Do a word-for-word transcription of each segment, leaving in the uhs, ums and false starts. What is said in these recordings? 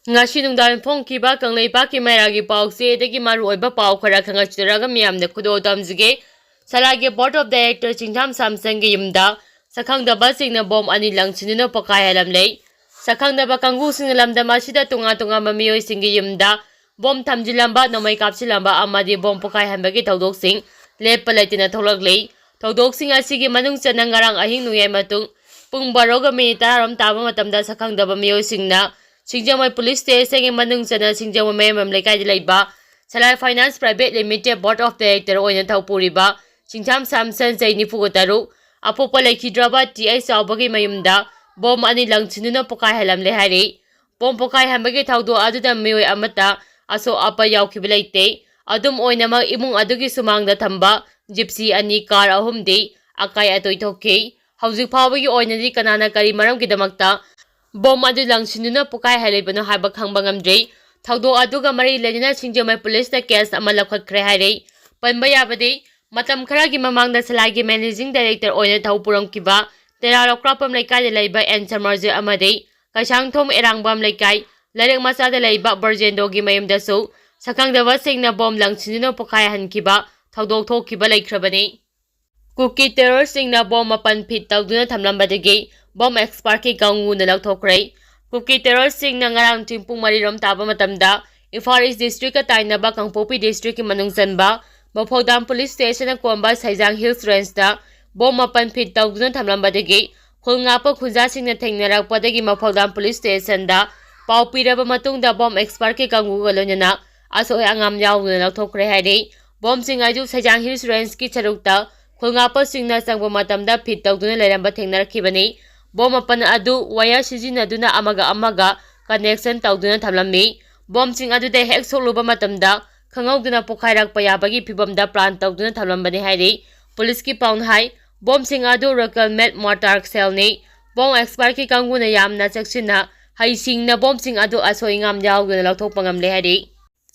ꯉꯁꯤ ꯅꯨꯡꯗꯥꯡ ꯐꯣꯡꯈꯤꯕ ꯀꯪꯂꯩꯄꯥꯛꯀꯤ ꯃꯩꯔꯥꯒꯤ ꯄꯥꯎꯆꯦꯗꯒꯤ ꯃꯔꯨꯑꯣꯏꯕ ꯄꯥꯎ ꯈꯔ ꯈꯪꯍꯟꯖꯔꯒ ꯃꯤꯌꯥꯝꯗ ꯈꯨꯗꯣꯜ ꯇꯝꯖꯒꯦ꯫ ꯁꯂꯥꯏꯒꯤ Board of Director ꯆꯤꯡꯊꯥꯝ ꯁꯥꯝꯁꯟꯒꯤ ꯌꯨꯝꯗ ꯁꯛꯈꯪꯗꯕꯁꯤꯡꯅ ꯕꯣꯝ ꯑꯅꯤ ꯂꯪꯁꯤꯟꯗꯨꯅ ꯄꯣꯈꯥꯏꯍꯜꯂꯝꯂꯦ꯫ ꯁꯛꯈꯪꯗꯕ ꯀꯥꯡꯕꯨꯁꯤꯡꯅ ꯂꯝꯗꯝ ꯑꯁꯤꯗ ꯇꯣꯉꯥꯟ ꯇꯣꯉꯥꯟꯕ ꯃꯤꯑꯣꯏꯁꯤꯡꯒꯤ ꯌꯨꯝꯗ ꯕꯣꯝ ꯊꯝꯖꯤꯜꯂꯝꯕ, ꯅꯣꯡꯃꯩ ꯀꯥꯞꯁꯤꯜꯂꯝꯕ ꯑꯃꯗꯤ ꯕꯣꯝ ꯄꯣꯈꯥꯏꯍꯟꯕꯒꯤ ꯊꯧꯗꯣꯛꯁꯤꯡ ꯂꯦꯞꯄ ꯂꯩꯇꯅ ꯊꯣꯛꯂꯛꯂꯤ꯫ ꯊꯧꯗꯣꯛꯁꯤꯡ ꯑꯁꯤꯒꯤ ꯃꯅꯨꯡ ꯆꯟꯅ ꯉꯔꯥꯡ ꯑꯍꯤꯡ ꯅꯣꯡꯌꯥꯏ ꯃꯇꯨꯡ ꯄꯨꯡ ꯕꯥꯔꯣꯒ ꯃꯤꯅꯤꯠ ꯇꯔꯥꯔꯣꯝ ꯇꯥꯕ ꯃꯇꯝꯗ ꯁꯛꯈꯪꯗꯕ ꯃꯤꯑꯣꯏꯁꯤꯡꯅ ꯁꯤꯡꯖꯃꯩ Police Stationꯒꯤ ꯃꯅꯨꯡ ꯆꯟꯅ ꯁꯤꯡꯖꯃꯩ ꯃꯌꯥꯝꯕꯝ ꯂꯩꯀꯥꯏꯗ ꯂꯩꯕ ꯁꯂꯥꯏ Finance Private Limited Board of Director ꯑꯣꯏꯅ ꯊꯧ ꯄꯨꯔꯤꯕ ꯆꯤꯡꯊꯥꯝ ꯁꯥꯝꯁꯟ, ꯆꯍꯤ ꯅꯤꯐꯨꯒ ꯇꯔꯨꯛ, ꯑꯄꯣꯛꯄ ꯂꯩꯈꯤꯗ꯭ꯔꯕ ꯇꯤ ꯑꯩꯆ ꯆꯥꯎꯕꯒꯤ ꯃꯌꯨꯝꯗ ꯕꯣꯝ ꯑꯅꯤ ꯂꯪꯁꯤꯟꯗꯨꯅ ꯄꯣꯈꯥꯏꯍꯜꯂꯝꯂꯦ ꯍꯥꯏꯔꯤ꯫ ꯕꯣꯝ ꯄꯣꯈꯥꯏꯍꯟꯕꯒꯤ ꯊꯧꯗꯣꯛ ꯑꯗꯨꯗ ꯃꯤꯑꯣꯏ ꯑꯃꯠꯇ ꯑꯁꯣꯛ ꯑꯄꯟ ꯌꯥꯎꯈꯤꯕ ꯂꯩꯇꯦ꯫ ꯑꯗꯨꯝ ꯑꯣꯏꯅꯃꯛ, ꯏꯃꯨꯡ ꯑꯗꯨꯒꯤ ꯁꯨꯃꯥꯡꯗ ꯊꯝꯕ Gypsy ꯑꯅꯤ, car ꯑꯍꯨꯝꯗꯤ ꯑꯀꯥꯏ ꯑꯇꯣꯏ ꯊꯣꯛꯈꯤ꯫ ꯍꯧꯖꯤꯛ ꯐꯥꯎꯕꯒꯤ ꯑꯣꯏꯅꯗꯤ ꯀꯅꯥꯅ ꯀꯔꯤ ꯃꯔꯝꯒꯤꯗꯃꯛꯇ ꯕꯣꯝ ꯑꯗꯨ ꯂꯪꯁꯤꯟꯗꯨꯅ ꯄꯣꯈꯥꯏꯍꯜꯂꯤꯕꯅꯣ ꯍꯥꯏꯕ ꯈꯪꯕ ꯉꯝꯗ꯭ꯔꯤ꯫ ꯊꯧꯗꯣꯛ ꯑꯗꯨꯒ ꯃꯔꯤ ꯂꯩꯅꯅ ꯁꯤꯡꯖꯃꯩ Policeꯇ case ꯑꯃ ꯂꯧꯈꯠꯈ꯭ꯔꯦ ꯍꯥꯏꯔꯤ꯫ ꯄꯟꯕ ꯌꯥꯕꯗꯤ, ꯃꯇꯝ ꯈꯔꯒꯤ ꯃꯃꯥꯡꯗ ꯁꯂꯥꯏꯒꯤ Managing Director ꯑꯣꯏꯅ ꯊꯧ ꯄꯨꯔꯝꯈꯤꯕ ꯇꯦꯔꯥ ꯂꯧꯀ꯭ꯔꯥꯛꯄꯝ ꯂꯩꯀꯥꯏꯗ ꯂꯩꯕ ꯑꯦꯟ ꯁꯃꯔꯖꯤꯠ ꯑꯃꯗꯤ ꯀꯩꯁꯥꯡꯊꯣꯡ ꯑꯦꯔꯥꯡꯕꯝ ꯂꯩꯀꯥꯏ ꯂꯥꯏꯔꯤꯛ ꯃꯆꯥꯗ ꯂꯩꯕ ꯕ꯭ꯔꯖꯦꯟꯗꯣꯒꯤ ꯃꯌꯨꯝꯗꯁꯨ ꯁꯛꯈꯪꯗꯕꯁꯤꯡꯅ ꯕꯣꯝ ꯂꯪꯁꯤꯟꯗꯨꯅ ꯄꯣꯈꯥꯏꯍꯟꯈꯤꯕ ꯊꯧꯗꯣꯛ ꯊꯣꯛꯈꯤꯕ ꯂꯩꯈ꯭ꯔꯕꯅꯤ꯫ ꯀꯨꯀꯤ terrorꯁꯤꯡꯅ ꯕꯣꯝ ꯃꯥꯄꯟ ꯐꯤꯠ ꯇꯧꯗꯨꯅ ꯊꯝꯂꯝꯕꯗꯒꯤ ꯕꯣꯝ expertꯀꯤ ꯀꯥꯡꯕꯨꯅ ꯂꯧꯊꯣꯛꯈ꯭ꯔꯦ꯫ ꯀꯨꯀꯤ terrorꯁꯤꯡꯅ ꯉꯔꯥꯡ ꯊꯤꯡ ꯄꯨꯡ ꯃꯔꯤꯔꯣꯝ ꯇꯥꯕ ꯃꯇꯝꯗ ꯏꯝꯐꯥꯜ East Districtꯀ ꯇꯥꯏꯅꯕ ꯀꯥꯡꯄꯣꯛꯄꯤ Districtꯀꯤ ꯃꯅꯨꯡ ꯆꯟꯕ ꯃꯐꯧꯗꯥꯝ Police Stationꯅ ꯀꯣꯟꯕ ꯁꯩꯖꯥꯡ Hills Rangeꯇ ꯕꯣꯝ ꯃꯥꯄꯟ ꯐꯤꯠ ꯇꯧꯗꯨꯅ ꯊꯝꯂꯝꯕꯗꯒꯤ ꯈꯨꯜ ꯉꯥꯛꯄ ꯈꯨꯟꯖꯥꯁꯤꯡꯅ ꯊꯦꯡꯅꯔꯛꯄꯗꯒꯤ ꯃꯐꯧꯗꯥꯝ Police Stationꯗ ꯄꯥꯎ ꯄꯤꯔꯕ ꯃꯇꯨꯡꯗ ꯕꯣꯝ expertꯀꯤ ꯀꯥꯡꯕꯨꯒ ꯂꯣꯏꯅꯅ ꯑꯁꯣꯏ ꯑꯉꯥꯝ ꯌꯥꯎꯗꯅ ꯂꯧꯊꯣꯛꯈ꯭ꯔꯦ ꯍꯥꯏꯔꯤ꯫ ꯕꯣꯝꯁꯤꯡ ꯑꯗꯨ ꯁꯩꯖꯥꯡ Hills Rangeꯀꯤ ꯁꯔꯨꯛꯇ ꯈꯨꯜ ꯉꯥꯛꯄꯁꯤꯡꯅ ꯆꯪꯕ ꯃꯇꯝꯗ ꯐꯤꯠ ꯇꯧꯗꯨꯅ ꯂꯩꯔꯝꯕ ꯊꯦꯡꯅꯔꯛꯈꯤꯕꯅꯤ꯫ ꯕꯣꯝ ꯃꯥꯄꯟ ꯑꯗꯨ wire ꯁꯤꯖꯤꯟꯅꯗꯨꯅ ꯑꯃꯒ ꯑꯃꯒ connection ꯇꯧꯗꯨꯅ ꯊꯝꯂꯝꯃꯤ꯫ ꯕꯣꯝꯁꯤꯡ ꯑꯗꯨꯗ ꯍꯦꯛ ꯁꯣꯛꯂꯨꯕ ꯃꯇꯝꯗ ꯈꯪꯍꯧꯗꯅ ꯄꯣꯈꯥꯏꯔꯛꯄ ꯌꯥꯕꯒꯤ ꯐꯤꯚꯝꯗ plan ꯇꯧꯗꯨꯅ ꯊꯝꯂꯝꯕꯅꯤ ꯍꯥꯏꯔꯤ꯫ Policeꯀꯤ ꯄꯥꯎꯅ ꯍꯥꯏ, ꯕꯣꯝꯁꯤꯡ ꯑꯗꯨ local made mortar shellꯅꯤ꯫ ꯕꯣꯝ expertꯀꯤ ꯀꯥꯡꯕꯨꯅ ꯌꯥꯝꯅ ꯆꯦꯛꯁꯤꯟꯅ ꯍꯩꯁꯤꯡꯅ ꯕꯣꯝꯁꯤꯡ ꯑꯗꯨ ꯑꯁꯣꯏ ꯑꯉꯥꯝ ꯌꯥꯎꯗꯅ ꯂꯧꯊꯣꯛꯄ ꯉꯝꯂꯦ ꯍꯥꯏꯔꯤ꯫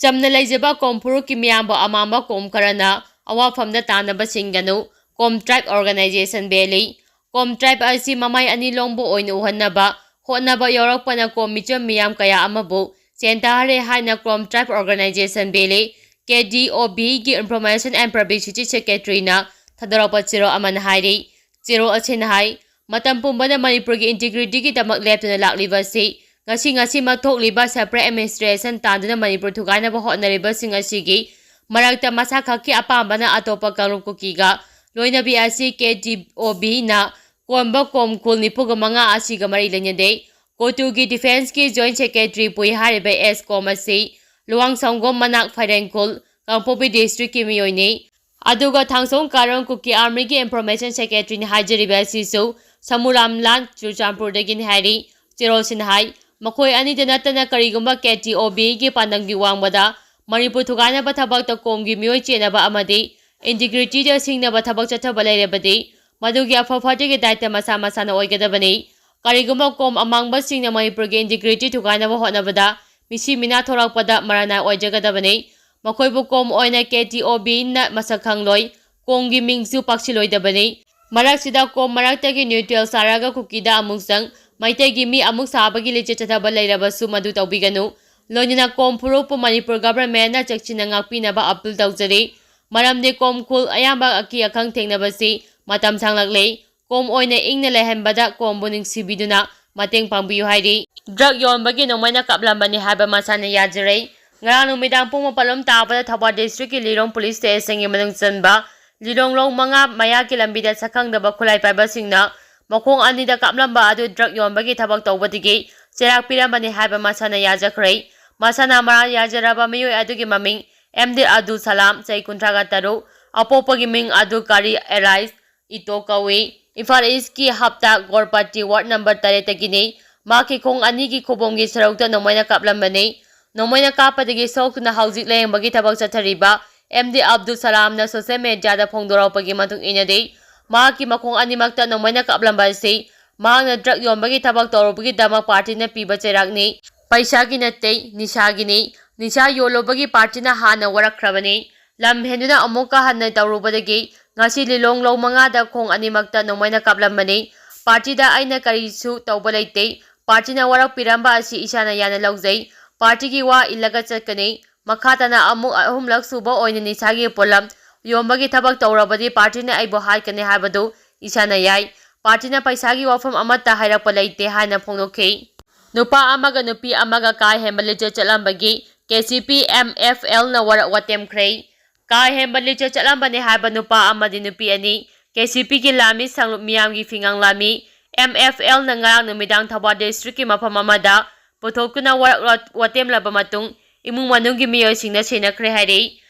ꯆꯝꯅ ꯂꯩꯖꯕ ꯀꯣꯝ ꯐꯨꯔꯨꯞꯀꯤ ꯃꯤꯌꯥꯝꯕ ꯑꯃꯥꯡꯕ ꯀꯣꯝ ꯈꯔꯅ ꯑꯋꯥꯐꯝꯗ ꯇꯥꯅꯕ ꯁꯤꯟꯒꯅꯨ꯫ ꯀꯣꯝ Tribe Organization ꯕꯦꯂꯤ꯫ ꯀꯣꯝ Tribe ꯑꯁꯤ ꯃꯃꯥꯏ ꯑꯅꯤ ꯂꯣꯡꯕ ꯑꯣꯏꯅ ꯎꯍꯟꯅꯕ ꯍꯣꯠꯅꯕ ꯌꯥꯎꯔꯛꯄꯅ ꯀꯣꯝ ꯃꯤꯆꯝ ꯃꯤꯌꯥꯝ ꯀꯌꯥ ꯑꯃꯕꯨ ꯆꯦꯟꯊꯍꯜꯂꯦ ꯍꯥꯏꯅ Krom Tribe Organization ꯕꯦꯂꯤ, ꯀꯦ ꯗꯤ ꯑꯣ ꯕꯤꯒꯤ Information and Publicity Secretaryꯅ ꯊꯥꯗꯣꯔꯛꯄ ꯆꯦꯔꯣꯜ ꯑꯃꯅ ꯍꯥꯏꯔꯤ꯫ ꯆꯦꯔꯣꯜ ꯑꯁꯤꯅ ꯍꯥꯏ, ꯃꯇꯝ ꯄꯨꯝꯕꯗ ꯃꯅꯤꯄꯨꯔꯒꯤ integrityꯒꯤꯗꯃꯛ ꯂꯦꯞꯇꯨꯅ ꯂꯥꯛꯂꯤꯕ ꯑꯁꯤ ꯉꯁꯤ ꯉꯁꯤꯃꯛ ꯊꯣꯛꯂꯤꯕ separate administration ꯇꯥꯟꯗꯨꯅ ꯃꯅꯤꯄꯨꯔ ꯊꯨꯒꯥꯏꯅꯕ ꯍꯣꯠꯅꯔꯤꯕꯁꯤꯡ ꯑꯁꯤꯒꯤ ꯃꯔꯛꯇ ꯃꯁꯥ ꯈꯛꯀꯤ ꯑꯄꯥꯝꯕꯅ ꯑꯇꯣꯞꯄ ꯀꯥꯡꯂꯨꯞ ꯀꯨꯀꯤꯒ ꯂꯣꯏꯅꯕꯤ ꯑꯁꯤ ꯀꯦ ꯗꯤ ꯑꯣ ꯕꯤꯅ ꯀꯣꯟꯕ ꯀꯣꯝ ꯈꯨꯜ ꯅꯤꯐꯨꯒ ꯃꯉꯥ ꯑꯁꯤꯒ ꯃꯔꯤ ꯂꯩꯅꯗꯦ꯫ ꯀꯣꯇꯨꯒꯤ Defenceꯀꯤ Joint Secretary ꯄꯨꯏ ꯍꯥꯏꯔꯤꯕ ꯑꯦꯁ ꯀꯣꯝ ꯑꯁꯤ ꯂꯨꯋꯥꯡꯁꯪꯒꯣꯝ ꯃꯅꯥꯛ ꯐꯥꯏꯔꯦꯟꯈꯨꯜ, ꯀꯥꯡꯄꯣꯛꯄꯤ districtꯀꯤ ꯃꯤꯑꯣꯏꯅꯤ꯫ ꯑꯗꯨꯒ ꯊꯥꯡꯁꯣꯡ ꯀꯥꯔꯣꯡ ꯀꯨꯀꯤ Armyꯒꯤ Information Secretaryꯅ ꯍꯥꯏꯖꯔꯤꯕ ꯑꯁꯤꯁꯨ ꯁꯃꯨꯔꯥꯝꯂꯥꯟ ꯆꯨꯔꯆꯥꯟꯄꯨꯔꯗꯒꯤꯅꯤ ꯍꯥꯏꯔꯤ꯫ ꯆꯦꯔꯣꯜꯁꯤꯅ ꯍꯥꯏ, ꯃꯈꯣꯏ ꯑꯅꯤꯗ ꯅꯠꯇꯅ ꯀꯔꯤꯒꯨꯝꯕ ꯀꯦ ꯗꯤ ꯑꯣ ꯕꯤꯒꯤ ꯄꯥꯟꯗꯝꯒꯤ ꯋꯥꯡꯃꯗ ꯃꯅꯤꯄꯨꯔ ꯊꯨꯒꯥꯏꯅꯕ ꯊꯕꯛꯇ ꯀꯣꯝꯒꯤ ꯃꯤꯑꯣꯏ ꯆꯦꯟꯅꯕ ꯑꯃꯗꯤ integrityꯗ ꯁꯤꯡꯅꯕ ꯊꯕꯛ ꯆꯠꯊꯕ ꯂꯩꯔꯕꯗꯤ ꯃꯗꯨꯒꯤ ꯑꯐ ꯐꯠꯇꯒꯤ ꯗꯥꯏꯇ ꯃꯁꯥ ꯃꯁꯥꯅ ꯑꯣꯏꯒꯗꯕꯅꯤ꯫ ꯀꯔꯤꯒꯨꯝꯕ ꯀꯣꯝ ꯑꯃꯥꯡꯕꯁꯤꯡꯅ ꯃꯅꯤꯄꯨꯔꯒꯤ integrity ꯊꯨꯒꯥꯏꯅꯕ ꯍꯣꯠꯅꯕꯗ ꯃꯤꯁꯤ ꯃꯤꯅꯥ ꯊꯣꯔꯛꯄꯗ ꯃꯔꯥꯅꯥꯏ ꯑꯣꯏꯖꯒꯗꯕꯅꯤ꯫ ꯃꯈꯣꯏꯕꯨ ꯀꯣꯝ ꯑꯣꯏꯅ ꯀꯦ ꯗꯤ ꯑꯣ ꯕꯤꯅ ꯃꯁꯛ ꯈꯪꯂꯣꯏ, ꯀꯣꯝꯒꯤ ꯃꯤꯡꯁꯨ ꯄꯥꯛꯁꯤꯜꯂꯣꯏꯗꯕꯅꯤ꯫ ꯃꯔꯛꯁꯤꯗ ꯀꯣꯝ ꯃꯔꯛꯇꯒꯤ neutral ꯁꯥꯔꯒ ꯀꯨꯀꯤꯗ ꯑꯃꯨꯛ ꯆꯪ, ꯃꯩꯇꯩꯒꯤ ꯃꯤ ꯑꯃꯨꯛ ꯁꯥꯕꯒꯤ ꯂꯤꯆꯠ ꯆꯠꯊꯕ ꯂꯩꯔꯕꯁꯨ ꯃꯗꯨ ꯇꯧꯕꯤꯒꯅꯨ꯫ ꯂꯣꯏꯅꯅ ꯀꯣꯝ ꯐꯨꯔꯨꯞꯄꯨ ꯃꯅꯤꯄꯨꯔ governmentꯅ ꯆꯦꯛꯁꯤꯟꯅ ꯉꯥꯛꯄꯤꯅꯕ appeal ꯇꯧꯖꯔꯤ꯫ ꯃꯔꯝꯗꯤ ꯀꯣꯝ ꯈꯨꯜ ꯑꯌꯥꯝꯕ ꯑꯀꯤ ꯑꯈꯪ ꯊꯦꯡꯅꯕꯁꯤ ꯃꯇꯝ ꯁꯥꯡꯂꯛꯂꯦ꯫ ꯀꯣꯝ ꯑꯣꯏꯅ ꯏꯪꯅ ꯂꯩꯍꯟꯕꯗ ꯀꯣꯝꯕꯨ ꯅꯨꯡꯁꯤꯕꯤꯗꯨꯅ ꯃꯇꯦꯡ ꯄꯥꯡꯕꯤꯌꯨ ꯍꯥꯏꯔꯤ꯫ Drug ꯌꯣꯟꯕꯒꯤ ꯅꯣꯡꯃꯩꯅ ꯀꯥꯞꯂꯝꯕꯅꯤ ꯍꯥꯏꯕ ꯃꯁꯥꯅ ꯌꯥꯖꯔꯦ꯫ ꯉꯔꯥꯡ ꯅꯨꯃꯤꯗꯥꯡ ꯄꯨꯡ ꯃꯥꯄꯜ ꯂꯣꯝ ꯇꯥꯕꯗ ꯊꯧꯕꯥꯜ districtꯀꯤ ꯂꯤꯂꯣꯡ police stationꯒꯤ ꯃꯅꯨꯡ ꯆꯟꯕ ꯂꯤꯂꯣꯡ ꯂꯧ ꯃꯉꯥ ꯃꯌꯥꯒꯤ ꯂꯝꯕꯤꯗ ꯁꯛꯈꯪꯗꯕ ꯈꯨꯠꯂꯥꯏ ꯄꯥꯏꯕꯁꯤꯡꯅ ꯃꯈꯣꯡ ꯑꯅꯤꯗ ꯀꯥꯞꯂꯝꯕ ꯑꯗꯨ drug ꯌꯣꯟꯕꯒꯤ ꯊꯕꯛ ꯇꯧꯕꯗꯒꯤ ꯆꯩꯔꯥꯛ ꯄꯤꯔꯝꯕꯅꯤ ꯍꯥꯏꯕ ꯃꯁꯥꯅ ꯌꯥꯖꯈ꯭ꯔꯦ꯫ ꯃꯁꯥꯅ ꯃꯔꯥꯜ ꯌꯥꯖꯔꯕ ꯃꯤꯑꯣꯏ ꯑꯗꯨꯒꯤ ꯃꯃꯤꯡ ꯑꯦꯝ ꯗꯤ ꯑꯕꯗꯨꯜ ꯁꯂꯥꯝ, ꯆꯍꯤ ꯀꯨꯟꯊ꯭ꯔꯥꯒ ꯇꯔꯨꯛ, ꯑꯄꯣꯛꯄꯒꯤ ꯃꯤꯡ ꯑꯕꯗꯨꯜ ꯀꯥꯔꯤ ꯑꯦꯔꯥꯏꯁ, ꯏꯇꯣ ꯀꯧꯏ꯫ ꯏꯝꯐꯥꯜ Eastꯀꯤ ꯍꯞꯇꯥ ꯒꯣꯔꯄꯥꯇꯤ ward number ꯇꯔꯦꯠꯇꯒꯤꯅꯤ꯫ ꯃꯍꯥꯛꯀꯤ ꯈꯣꯡ ꯑꯅꯤꯒꯤ ꯈꯨꯕꯣꯝꯒꯤ ꯁꯔꯨꯛꯇ ꯅꯣꯡꯃꯩꯅ ꯀꯥꯞꯂꯝꯕꯅꯤ꯫ ꯅꯣꯡꯃꯩꯅ ꯀꯥꯞꯄꯗꯒꯤ ꯁꯣꯛꯇꯨꯅ ꯍꯧꯖꯤꯛ ꯂꯥꯌꯦꯡꯕꯒꯤ ꯊꯕꯛ ꯆꯠꯊꯔꯤꯕ ꯑꯦꯝ ꯗꯤ ꯑꯕꯗꯨꯜ ꯁꯂꯥꯝꯅ social mediaꯗ ꯐꯣꯡꯗꯣꯔꯛꯄꯒꯤ ꯃꯇꯨꯡ ꯏꯟꯅꯗꯤ, ꯃꯍꯥꯛꯀꯤ ꯃꯈꯣꯡ ꯑꯅꯤꯃꯛꯇ ꯅꯣꯡꯃꯩꯅ ꯀꯥꯞꯂꯝꯕ ꯑꯁꯤ ꯃꯍꯥꯛꯅ drug ꯌꯣꯟꯕꯒꯤ ꯊꯕꯛ ꯇꯧꯔꯨꯕꯒꯤꯗꯃꯛ partyꯅ ꯄꯤꯕ ꯆꯩꯔꯥꯛꯅꯤ꯫ ꯄꯩꯁꯥꯒꯤ ꯅꯠꯇꯦ, ꯅꯤꯁꯥꯒꯤꯅꯤ꯫ ꯅꯤꯁꯥ ꯌꯣꯜꯂꯨꯕꯒꯤ partyꯅ ꯍꯥꯟꯅ ꯋꯥꯔꯛꯈ꯭ꯔꯕꯅꯤ꯫ ꯂꯝ ꯍꯦꯟꯗꯨꯅ ꯑꯃꯨꯛꯀ ꯍꯟꯅ ꯇꯧꯔꯨꯕꯗꯒꯤ ꯉꯁꯤ ꯂꯤꯂꯣꯡ ꯂꯧ ꯃꯉꯥꯗ ꯈꯣꯡ ꯑꯅꯤꯃꯛꯇ ꯅꯣꯡꯃꯩꯅ ꯀꯥꯞꯂꯝꯕꯅꯤ꯫ Partyꯗ ꯑꯩꯅ ꯀꯔꯤꯁꯨ ꯇꯧꯕ ꯂꯩꯇꯦ꯫ ꯄꯥꯔꯇꯤꯅ ꯋꯥꯔꯛꯄꯤꯔꯝꯕ ꯑꯁꯤ ꯏꯁꯥꯅ ꯌꯥꯅ ꯂꯧꯖꯩ꯫ ꯄꯥꯔꯇꯤꯒꯤ ꯋꯥ ꯏꯜꯂꯒ ꯆꯠꯀꯅꯤ꯫ ꯃꯈꯥ ꯇꯥꯅ ꯑꯃꯨꯛ ꯑꯍꯨꯝꯂꯛ ꯁꯨꯕ ꯑꯣꯏꯅ ꯅꯤꯁꯥꯒꯤ ꯄꯣꯠꯂꯝ ꯌꯣꯟꯕꯒꯤ ꯊꯕꯛ ꯇꯧꯔꯕꯗꯤ ꯄꯥꯔꯇꯤꯅ ꯑꯩꯕꯨ ꯍꯥꯠꯀꯅꯤ ꯍꯥꯏꯕꯗꯨ ꯏꯁꯥꯅ ꯌꯥꯏ꯫ ꯄꯥꯔꯇꯤꯅ ꯄꯩꯁꯥꯒꯤ ꯋꯥꯐꯝ ꯑꯃꯠꯇ ꯍꯥꯏꯔꯛꯄ ꯂꯩꯇꯦ ꯍꯥꯏꯅ ꯐꯣꯡꯗꯣꯛꯈꯤ꯫ ꯅꯨꯄꯥ ꯑꯃꯒ ꯅꯨꯄꯤ ꯑꯃꯒ ꯀꯥ ꯍꯦꯟꯕ ꯂꯤꯆꯠ ꯆꯠꯂꯝꯕꯒꯤ K C P M F ꯑꯦꯜꯅ ꯋꯥꯔꯛ ꯋꯥꯇꯦꯝꯈ꯭ꯔꯦ꯫ ꯀꯥ ꯍꯦꯟꯕ ꯂꯤꯆꯠ ꯆꯠꯂꯝꯕꯅꯤ ꯍꯥꯏꯕ ꯅꯨꯄꯥ ꯑꯃꯗꯤ ꯅꯨꯄꯤ ꯑꯅꯤ ꯀꯦ ꯁꯤ ꯄꯤꯒꯤ ꯂꯥꯟꯃꯤ ꯁꯪꯂꯨꯞ ꯃꯤꯌꯥꯝꯒꯤ ꯐꯤꯉꯥꯡ ꯂꯥꯟꯃꯤ ꯑꯦꯝ ꯑꯦꯐ ꯑꯦꯜꯅ ꯉꯔꯥꯡ ꯅꯨꯃꯤꯗꯥꯡ ꯊꯧꯕꯥꯜ ꯗꯤꯁꯇ꯭ꯔꯤꯛꯀꯤ ꯃꯐꯝ ꯑꯃꯗ ꯄꯨꯊꯣꯛꯇꯨꯅ ꯋꯥꯔꯛ ꯋꯥꯇꯦꯝꯂꯕ ꯃꯇꯨꯡ ꯏꯃꯨꯡ ꯃꯅꯨꯡꯒꯤ ꯃꯤꯑꯣꯏꯁꯤꯡꯅ ꯁꯦꯟꯅꯈ꯭ꯔꯦ ꯍꯥꯏꯔꯤ꯫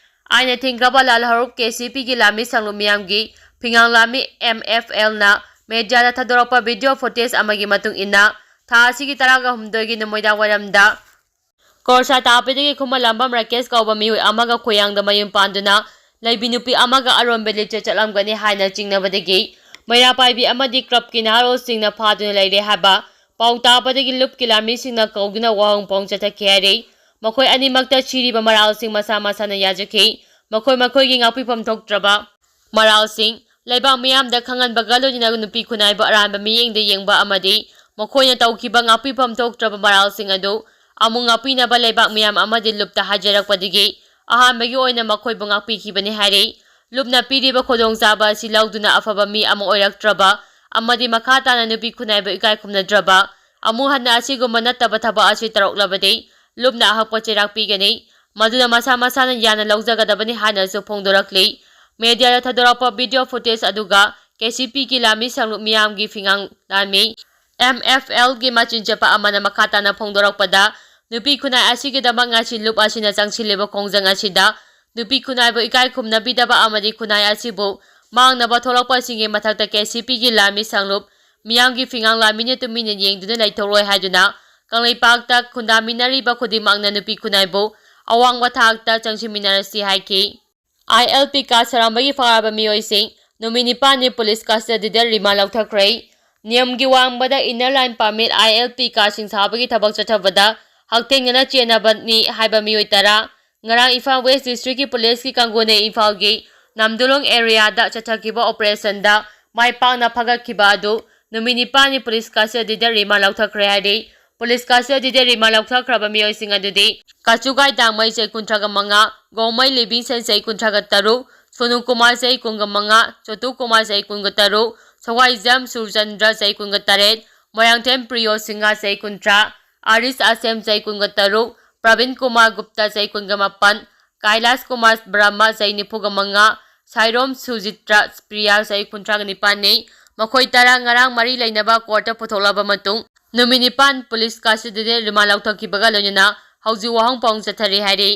ꯑꯥꯏꯟꯅ ꯊꯤꯡꯒꯕ ꯂꯥꯜꯍꯧꯔꯨꯞ ꯀꯦ ꯁꯤ ꯄꯤꯒꯤ ꯂꯥꯟꯃꯤ ꯁꯪꯂꯨꯞ ꯃꯤꯌꯥꯝꯒꯤ ꯐꯤꯉꯥꯡ ꯂꯥꯟꯃꯤ ꯑꯦꯝ ꯑꯦꯐ ꯑꯦꯜꯅ ꯃꯦꯗꯤꯌꯥꯗ ꯊꯥꯗꯣꯔꯛꯄ ꯚꯤꯗꯤꯑꯣ ꯐꯨꯇꯦꯖ ꯑꯃꯒꯤ ꯃꯇꯨꯡ ꯏꯟꯅ, ꯊꯥ ꯑꯁꯤꯒꯤ ꯇꯔꯥꯒ ꯍꯨꯝꯗꯣꯏꯒꯤ ꯅꯨꯃꯤꯗꯥꯡ ꯋꯥꯏꯔꯝꯗ ꯀꯣꯔꯁꯥ ꯇꯥꯕꯗꯒꯤ ꯈꯨꯃꯟ ꯂꯝꯕꯝ ꯔꯥꯀꯦꯁ ꯀꯧꯕ ꯃꯤꯑꯣꯏ ꯑꯃꯒ ꯈꯣꯌꯥꯡꯗ ꯃꯌꯨꯝ ꯄꯥꯟꯗꯨꯅ ꯂꯩꯕꯤ ꯅꯨꯄꯤ ꯑꯃꯒ ꯑꯔꯣꯟꯕ ꯂꯤꯆꯠ ꯆꯠꯂꯝꯒꯅꯤ ꯍꯥꯏꯅ ꯆꯤꯡꯅꯕꯗꯒꯤ ꯃꯩꯔꯥ ꯄꯥꯏꯕꯤ ꯑꯃꯗꯤ ꯀ꯭ꯂꯕꯀꯤ ꯅꯍꯥꯔꯣꯜꯁꯤꯡꯅ ꯐꯥꯗꯨꯅ ꯂꯩꯔꯦ ꯍꯥꯏꯕ ꯄꯥꯎ ꯇꯥꯕꯗꯒꯤ ꯂꯨꯞꯀꯤ ꯂꯥꯟꯃꯤꯁꯤꯡꯅ ꯀꯧꯗꯨꯅ ꯋꯥꯍꯣꯡ ꯄꯥꯎꯍꯣꯡ ꯆꯠꯊꯈꯤ ꯍꯥꯏꯔꯤ꯫ ꯃꯈꯣꯏ ꯑꯅꯤꯃꯛꯇ ꯁꯤꯔꯤꯕ ꯃꯔꯥꯜꯁꯤꯡ ꯃꯁꯥ ꯃꯁꯥꯅ ꯌꯥꯖꯈꯤ꯫ ꯃꯈꯣꯏ ꯃꯈꯣꯏꯒꯤ ꯉꯥꯛꯄꯤꯐꯝ ꯊꯣꯛꯇ꯭ꯔꯕ ꯃꯔꯥꯜꯁꯤꯡ ꯂꯩꯕꯥꯛ ꯃꯤꯌꯥꯝꯗ ꯈꯪꯍꯟꯕꯒ ꯂꯣꯏꯅꯅ ꯅꯨꯄꯤ ꯈꯨꯟꯅꯥꯏꯕꯨ ꯑꯔꯥꯟꯕ ꯃꯤꯠꯌꯦꯡꯗ ꯌꯦꯡꯕ ꯑꯃꯗꯤ ꯃꯈꯣꯏꯅ ꯇꯧꯈꯤꯕ ꯉꯥꯛꯄꯤꯐꯝ ꯊꯣꯛꯇ꯭ꯔꯕ ꯃꯔꯥꯜꯁꯤꯡ ꯑꯗꯨ ꯑꯃꯨꯛ ꯉꯥꯛꯄꯤꯅꯕ ꯂꯩꯕꯥꯛ ꯃꯤꯌꯥꯝ ꯑꯃꯗꯤ ꯂꯨꯞꯇ ꯍꯥꯏꯖꯔꯛꯄꯗꯒꯤ ꯑꯍꯥꯟꯕꯒꯤ ꯑꯣꯏꯅ ꯃꯈꯣꯏꯕꯨ ꯉꯥꯛꯄꯤꯈꯤꯕꯅꯤ ꯍꯥꯏꯔꯤ꯫ ꯂꯨꯞꯅ ꯄꯤꯔꯤꯕ ꯈꯨꯗꯣꯡꯆꯥꯕ ꯑꯁꯤ ꯂꯧꯗꯨꯅ ꯑꯐꯕ ꯃꯤ ꯑꯃ ꯑꯣꯏꯔꯛꯇ꯭ꯔꯕ ꯑꯃꯗꯤ ꯃꯈꯥ ꯇꯥꯅ ꯅꯨꯄꯤ ꯈꯨꯟꯅꯥꯏꯕꯨ ꯏꯀꯥꯏ ꯈꯨꯝꯅꯗ꯭ꯔꯕ ꯑꯃꯨꯛ ꯍꯟꯅ ꯑꯁꯤꯒꯨꯝꯕ ꯅꯠꯇꯕ ꯊꯕꯛ ꯑꯁꯤ ꯇꯧꯔꯛꯂꯕꯗꯤ ꯂꯨꯞꯅ ꯑꯍꯛꯄ ꯆꯩꯔꯥꯛ ꯄꯤꯒꯅꯤ꯫ ꯃꯗꯨꯅ ꯃꯁꯥ ꯃꯁꯥꯅ ꯌꯥꯅ ꯂꯧꯖꯒꯗꯕꯅꯤ ꯍꯥꯏꯅꯁꯨ ꯐꯣꯡꯗꯣꯔꯛꯂꯤ꯫ ꯃꯦꯗꯤꯌꯥꯗ ꯊꯥꯗꯣꯔꯛꯄ ꯚꯤꯗꯤꯑꯣ ꯐꯨꯇꯦꯖ ꯑꯗꯨꯒ ꯀꯦ ꯁꯤ ꯄꯤꯒꯤ ꯂꯥꯟꯃꯤ ꯁꯪꯂꯨꯞ ꯃꯤꯌꯥꯝꯒꯤ ꯐꯤꯉꯥꯡ ꯂꯥꯟꯃꯤ ꯑꯦꯝ ꯑꯦꯐ ꯑꯦꯜꯒꯤ ꯃꯆꯤꯟ ꯆꯠꯄ ꯑꯃꯅ ꯃꯈꯥ ꯇꯥꯅ ꯐꯣꯡꯗꯣꯔꯛꯄꯗ, ꯅꯨꯄꯤ ꯈꯨꯟꯅꯥꯏ ꯑꯁꯤꯒꯤꯗꯃꯛ ꯉꯁꯤ ꯂꯨꯞ ꯑꯁꯤꯅ ꯆꯪꯁꯤꯜꯂꯤꯕ ꯈꯣꯡꯖꯪ ꯑꯁꯤꯗ ꯅꯨꯄꯤ ꯈꯨꯟꯅꯥꯏꯕꯨ ꯏꯀꯥꯏ ꯈꯨꯝꯅꯕꯤꯗꯕ ꯑꯃꯗꯤ ꯈꯨꯟꯅꯥꯏ ꯑꯁꯤꯕꯨ ꯃꯥꯡꯅꯕ ꯊꯣꯛꯂꯛꯄꯁꯤꯡꯒꯤ ꯃꯊꯛꯇ ꯀꯦ ꯁꯤ ꯄꯤꯒꯤ ꯂꯥꯟꯃꯤ ꯁꯪꯂꯨꯞ ꯃꯤꯌꯥꯝꯒꯤ ꯐꯤꯉꯥꯡ ꯂꯥꯟꯃꯤꯅ ꯇꯨꯃꯤꯟꯅ ꯌꯦꯡꯗꯨꯅ ꯂꯩꯊꯣꯛꯂꯣꯏ ꯍꯥꯏꯗꯨꯅ ꯀꯪꯂꯩꯄꯥꯛꯇ ꯈꯨꯟꯗꯥꯃꯤꯟꯅꯔꯤꯕ ꯈꯨꯗꯤꯡꯃꯛꯅ ꯅꯨꯄꯤ ꯈꯨꯟꯅꯥꯏꯕꯨ ꯑꯋꯥꯡꯕ ꯊꯥꯛꯇ ꯆꯪꯁꯤꯟꯃꯤꯟꯅꯔꯁꯤ ꯍꯥꯏꯈꯤ꯫ ꯑꯥꯏ ꯑꯦꯜ ꯄꯤ ꯀꯥꯔꯗ ꯁꯥꯔꯝꯕꯒꯤ ꯐꯥꯔꯕ ꯃꯤꯑꯣꯏꯁꯤꯡ ꯅꯨꯃꯤꯠ ꯅꯤꯄꯥꯟꯅꯤ ꯄꯨꯂꯤꯁ ꯀꯁꯇꯗꯤꯗ ꯔꯤꯃꯥꯟ ꯂꯧꯊꯈ꯭ꯔꯦ꯫ ꯅꯤꯌꯝꯒꯤ ꯋꯥꯡꯃꯗ ꯏꯟꯅꯔ ꯂꯥꯏꯟ ꯄꯥꯔꯃꯤꯠ ꯑꯥꯏ ꯑꯦꯜ ꯄꯤ ꯀꯥꯔꯗꯁꯤꯡ ꯁꯥꯕꯒꯤ ꯊꯕꯛ ꯆꯠꯊꯕꯗ ꯍꯛꯊꯦꯡꯅꯅ ꯆꯦꯟꯅꯕꯅꯤ ꯍꯥꯏꯕ ꯃꯤꯑꯣꯏ ꯇꯔꯥ ꯉꯔꯥꯡ ꯏꯝꯐꯥꯜ ꯋꯦꯁ ꯗꯤꯁꯇ꯭ꯔꯤꯛꯀꯤ ꯄꯨꯂꯤꯁꯀꯤ ꯀꯥꯡꯕꯨꯅ ꯏꯝꯐꯥꯜꯒꯤ ꯅꯝꯗꯨꯂꯣꯡ ꯑꯦꯔꯤꯌꯥꯗ ꯆꯠꯊꯈꯤꯕ ꯑꯣꯄꯔꯦꯁꯟꯗ ꯃꯥꯏ ꯄꯥꯛꯅ ꯐꯥꯒꯠꯈꯤꯕ ꯑꯗꯨ ꯅꯨꯃꯤꯠ ꯅꯤꯄꯥꯟꯅꯤ ꯄꯨꯂꯤꯁ ꯀꯁꯇꯗꯤꯗ ꯔꯤꯃꯥꯟ ꯂꯧꯊꯈ꯭ꯔꯦ ꯍꯥꯏꯔꯤ꯫ ꯄꯨꯂꯤꯁ ꯀꯁꯇꯗꯤꯗ ꯔꯤꯃꯥꯟ ꯂꯧꯊꯈ꯭ꯔꯕ ꯃꯤꯑꯣꯏꯁꯤꯡ ꯑꯗꯨꯗꯤ ꯀꯥꯆꯨꯒꯥꯏ ꯗꯥꯡꯃꯩ ꯆꯍꯤ ꯀꯨꯟꯊ꯭ꯔꯥꯒ ꯃꯉꯥ, ꯒꯣꯡꯃꯩ ꯂꯤꯕꯤꯡꯁꯟ ꯆꯍꯤ ꯀꯨꯟꯊ꯭ꯔꯥꯒ ꯇꯔꯨꯛ, ꯁꯣꯅꯨ ꯀꯨꯃꯥꯔ ꯆꯍꯤ ꯀꯨꯟꯒ ꯃꯉꯥ, ꯆꯣꯇꯨ ꯀꯨꯃꯥꯔ ꯆꯍꯤ ꯀꯨꯟꯒ ꯇꯔꯨꯛ, ꯁꯋꯥꯏꯖꯝ ꯁꯨꯔꯆꯟꯗ꯭ꯔ ꯆꯍꯤ ꯀꯨꯟꯒ ꯇꯔꯦꯠ, ꯃꯣꯏꯔꯥꯡꯊꯦꯝ ꯄ꯭ꯔꯤꯌꯣ ꯁꯤꯡꯍ ꯆꯍꯤ ꯀꯨꯟꯊ꯭ꯔꯥ, ꯑꯥꯔꯤꯁ ꯑꯁꯦꯝ ꯆꯍꯤ ꯀꯨꯟꯒ ꯇꯔꯨꯛ, ꯄ꯭ꯔꯕꯤꯟ ꯀꯨꯃꯥꯔ ꯒꯨꯞꯇ ꯆꯍꯤ ꯀꯨꯟꯒ ꯃꯥꯄꯟ, ꯀꯥꯏꯂꯥꯁ ꯀꯨꯃꯥꯔ ꯕ꯭ꯔꯍ꯭ꯃ ꯆꯍꯤ ꯅꯤꯐꯨꯒ ꯃꯉꯥ, ꯁꯥꯏꯔꯣꯝ ꯁꯨꯖꯤꯇ꯭ꯔ ꯄ꯭ꯔꯤꯌꯥ ꯆꯍꯤ ꯀꯨꯟꯊ꯭ꯔꯥꯒ ꯅꯤꯄꯥꯟꯅꯤ꯫ ꯃꯈꯣꯏ ꯇꯔꯥ ꯉꯔꯥꯡ ꯃꯔꯤ ꯂꯩꯅꯕ ꯀꯣꯔꯠꯇ ꯄꯨꯊꯣꯛꯂꯕ ꯃꯇꯨꯡ ꯅꯨꯃꯤꯠ ꯅꯤꯄꯥꯟ ꯄꯨꯂꯤꯁ ꯀꯁꯇꯗꯤꯗ ꯔꯤꯃꯥꯟ ꯂꯧꯊꯈꯤꯕꯒ ꯂꯣꯏꯅꯅ ꯍꯧꯖꯤꯛ ꯋꯥꯍꯪ ꯄꯥꯎꯍꯪ ꯆꯠꯊꯔꯤ ꯍꯥꯏꯔꯤ꯫